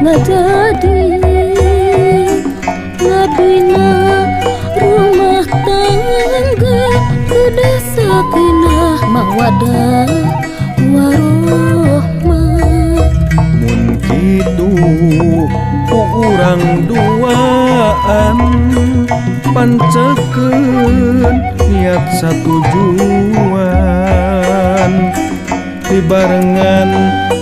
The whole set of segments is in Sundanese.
ngajadi ngabina rumah tangga kedah sakinah mawadah warohmah. Mun kitu ku urang duaan pancekeun niat satujuan dibarengan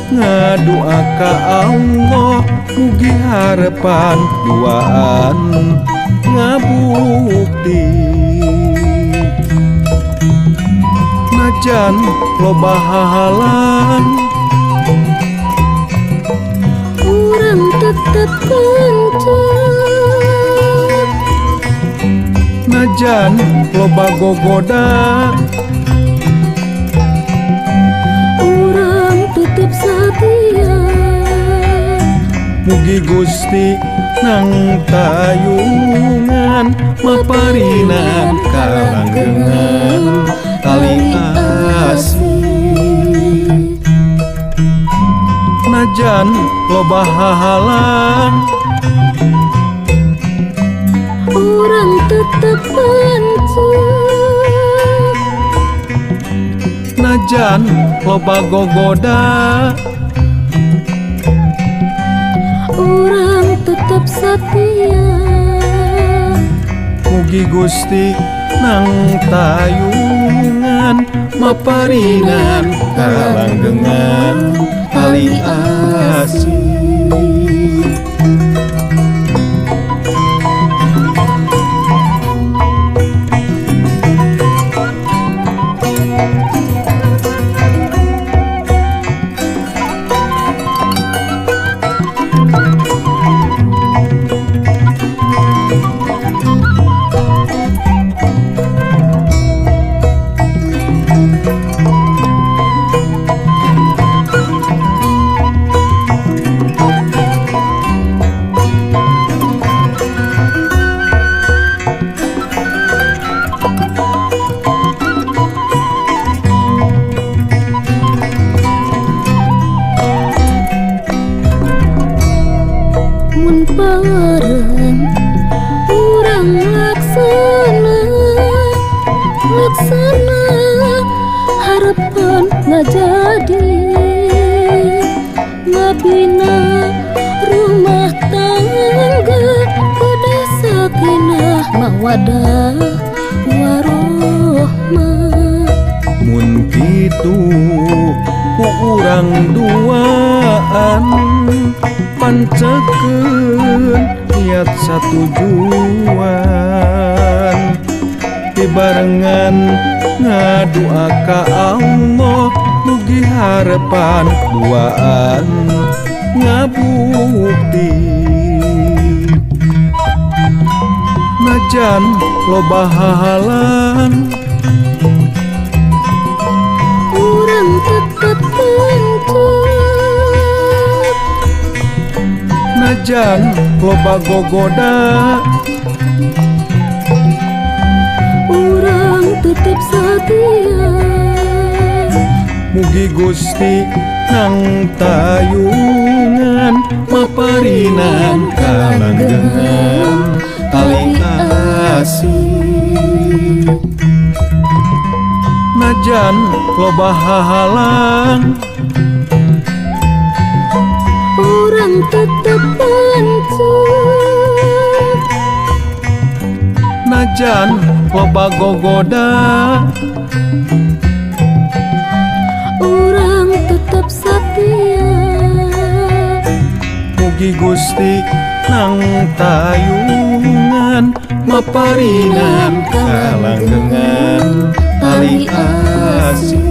ngadua ka Allah mugi harepan duaan ngabukti. Najan loba hahalan urang tetep kencet, najan loba gogoda urang tetep setia. Mugi Gusti nang tayungan maparinan kalanggengan tali asih. Najan loba hahalan urang tetep pancet, najan loba gogoda urang tetep setia. Mugi Gusti nang tayungan maparinan kalanggengan tali asih. Mun bareng urang laksana laksana harapan ngajadi ngabina rumah tangga kedah sakinah mawadah warohmah. Mun kitu ku urang duaan pancekeun niat satujuan dibarengan ngadua ka Allah mugi harepan duaan ngabukti. Najan loba hahalan urang tetep kencet, najan loba gogoda urang tetep setia. Mugi Gusti nang tayungan maparinan kalanggengan tali asih. Najan loba hahalan urang tetep pancet, najan loba gogoda urang tetep setia. Mugi Gusti nang tayungan maparinan kalanggengan tali asih.